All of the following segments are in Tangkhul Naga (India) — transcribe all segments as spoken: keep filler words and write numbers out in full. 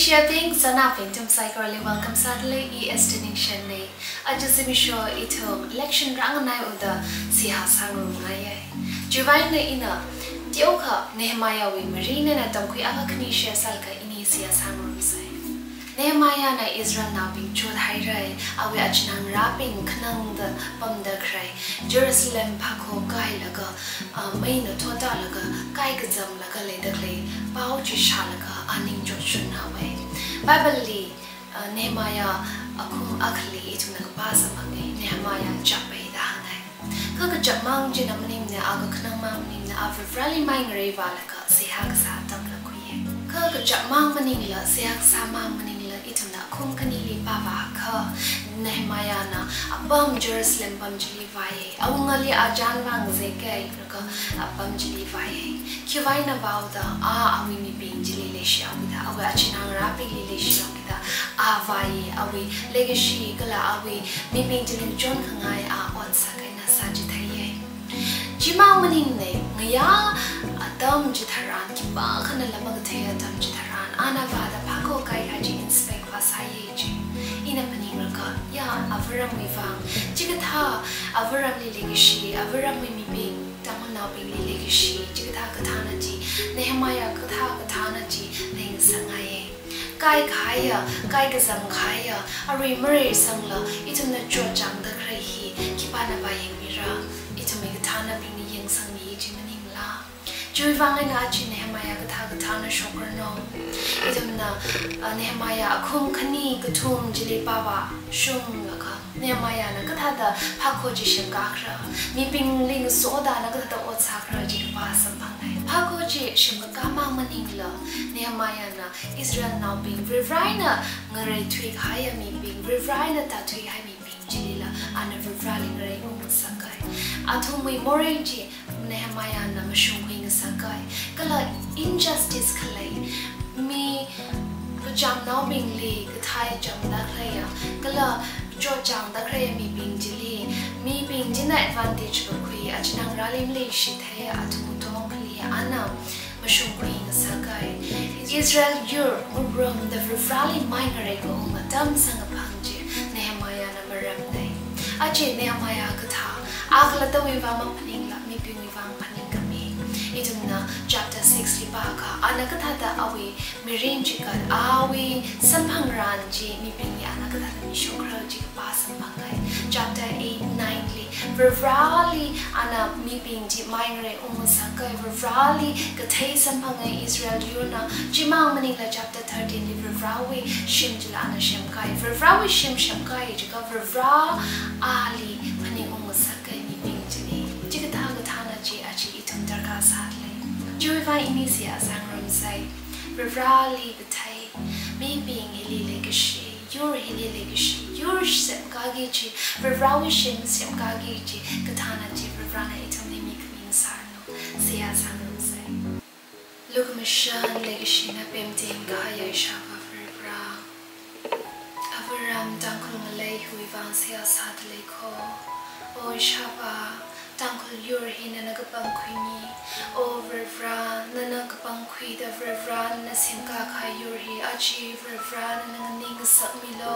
Chiabing, zanaobing, nathum saikorali welcome sādalei. I Esther Ningshen nei. Aja zimiksho ithum election rānganai uda seihā sāngarumngaiye. Chiwuivangna ina teokha Nehemiahwui marina eina tamkhui akha khani share sālaga ini seihā sāngarumsei. Nehemiahna Israelnaobing chothairai, awui achinangarābing khanangda pamda khalei Jerusalem phākho kailaga, ah, meina thotalaga, kaikazamlaga leida khalei pao chi shālaga aning chotshunhaowe. Bible li, ah, Nehemiah akhum akhali ithumna kapā samphange, Nehemiah chapei da hānge. Kha kachapmang china maningmana, a kakhanangmang maningmana, a Varivarali mai ngareivālaga seihā kasā atamla khuiye. Kha kachapmang maningla, seihā kasāmang maningla, ithumna akhum khanili pāvākha, Nehemiahna apam Jerusalem pam chili vāye. Awungali achān vāngazekei, laga apam chili vāye. Khiwuivang eina vāoda, a awui mibing chili leishihaokida, awui achinangarābingli leishihaokida a vāye, awui leikashi kala awui mibing chili ngachon khangai a ot sākahaina sāchitheiye. Chimang maningmana, ngayā atam chitharan, khipākhana lam makathei atam chitharan, ana vāda phākho kaikhai chi inspect vāsāye ji. Ina phaningraka, ya, Avāramwui vang, chikathā Avāramli leikashi, Avāramwui mibing, Tangkhulnaobingli leikashi, chikathā kathāna chi, Nehemiah kathā kathāna chi leingasakngaiye. Kaikhaiya, kaikazamkahaiya, arui mareisangla, ithumna chotchāngda khalei hi khipāna vāyangmira, ithumwui kathānabingna yangsangmi ji maningla. Chiwuivang eina aja Nehemiah kathā kathāna shokranu. Ithumna, ah, Nehemiah akhum khani kathum chili pāvāshunglaga, Nehemiahna kathāda phākho chi semkakhala, mibingli ngasoda ana kathāda ot sākhala chi kapā samphange. Phākho chi semkakāmang maningla, Nehemiahna Israelnaobing, Varivarana ngareithuikahaiya mibing, Varivarana tāthuikahai mibing chilila ana Varivarali ngarei ungngasakei. Athumwui morei chi Nehemiahna mashungkhui ngasakei. Kala injustice khalei, mi kachamnaobingli kathei chamda khaleiya, kala chotchāngda khaleiya mibing chili, mibing china advantage kakhui, achinangarāli maleishitheiya athum tongkhali ana mashungkhui ngasakei. Israel yur ngarumda Varivarali mai ngarei kaung atam samkaphang chi Nehemiahna maramnei. Aja Nehemiah kathā, a khalattawui vang maphaningla, mibingwui vang phaningkhami. Ithumna chapter six li pākha, ana kathāda awui mirin chikat, awui samphangran chi mibingli ana kathāda mishokra chi kapā samphangei. Chapter eight, nine li Varivarali ana mibing chi mai ngarei ungngasakei, Varivarali kathei samphangei Israel yurna. Chimang maningla chapter thirteen li Varivarawui shim chila ana semkei. Varivarawui shim semkei jiakha Varivara ali phaning ungngasakei mibing chili. Chikathā kathāna chi aja ithum darkar sādalei. Chiwuivang ini seihā sāngarumsei. Varivarali kathei, mibing hili leikashi, yur hili leikashi, yur semkaki kaji, Varivarawui shim semkaki kaji kathāna chi Varivarana ithumli mikhami ngasāranu. Seihā sāngarumsei. Lukhamashan, leikashina pemting kahaiya Ishāvā Varivara. Avāram Tangkhul ngalei hiwui vang seihā sādalei kho. O Ishāvā, Tangkhul yur hi nana kapangkhuimi. O Varivara, nana kapangkhuida Varivara nana semkakahai yur hi aja Varivara nana nganing ngasakmilu,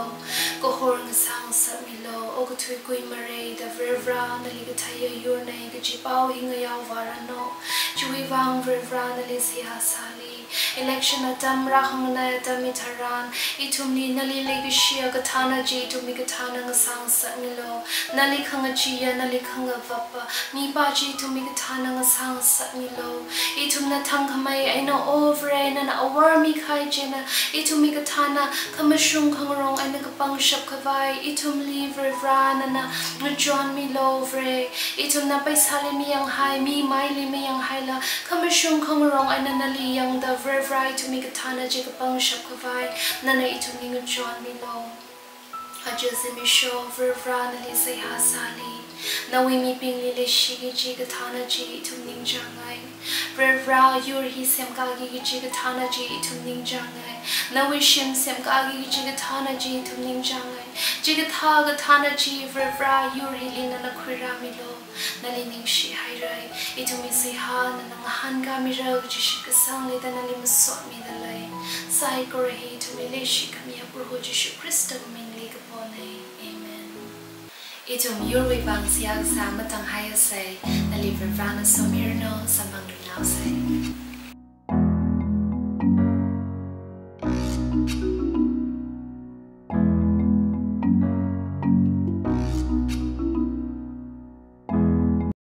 kahor ngasā ngasakmilu. O kathuikui mareida Varivara nali katheiya yurnei kaji pao hi ngayao vāranu. Chiwuivang Varivara nali seihā sāli. Election atam rākhanganai atam hitharan, ithumli nali leikashiya kathāna chi ithumwui kathāna ngasā ngasakmilu. Nali khangacheeya, nali khangavapa mipā chi ithumwui kathāna ngasā ngasakmilu. Ithumna thangkhamei eina, O Vare, nana awor mikahai china ithumwui kathāna khamashung khangarong eina kapangshap khavai ithumli Varivara nana ngachonmilu, Vare. Ithumna paisāli mayanghai, mi maili mayanghaila, khamashung khangarong eina nali yangda Varivara ithumwui kathāna chi kapangshap khavai nana ithumli ngachonmilu. Aja zimiksho Varivara nali seihā sāli. Nawui mibingli leishiki kaji kathāna chi ithum ningchāngai. Varivara yur hi semkaki kaji kathāna chi ithum ningchāngai. Nawui shim semkaki kaji kathāna chi ithum ningchāngai. Chikathā kathāna chi Varivara yur hili nana khuirāmilu. Nali ningshihairai. Ithumwui seihā nana ngahānkāmira kaji shitkasang leida nali masotmidalei. saikora hi ithumli leishikhamiya Proho Jishu Khrista mingli kapona. Amen. Ithum yurwui vang seihā kasā matānghaiyasei, nali Varivarāna somiranu, samphang ringnaosei.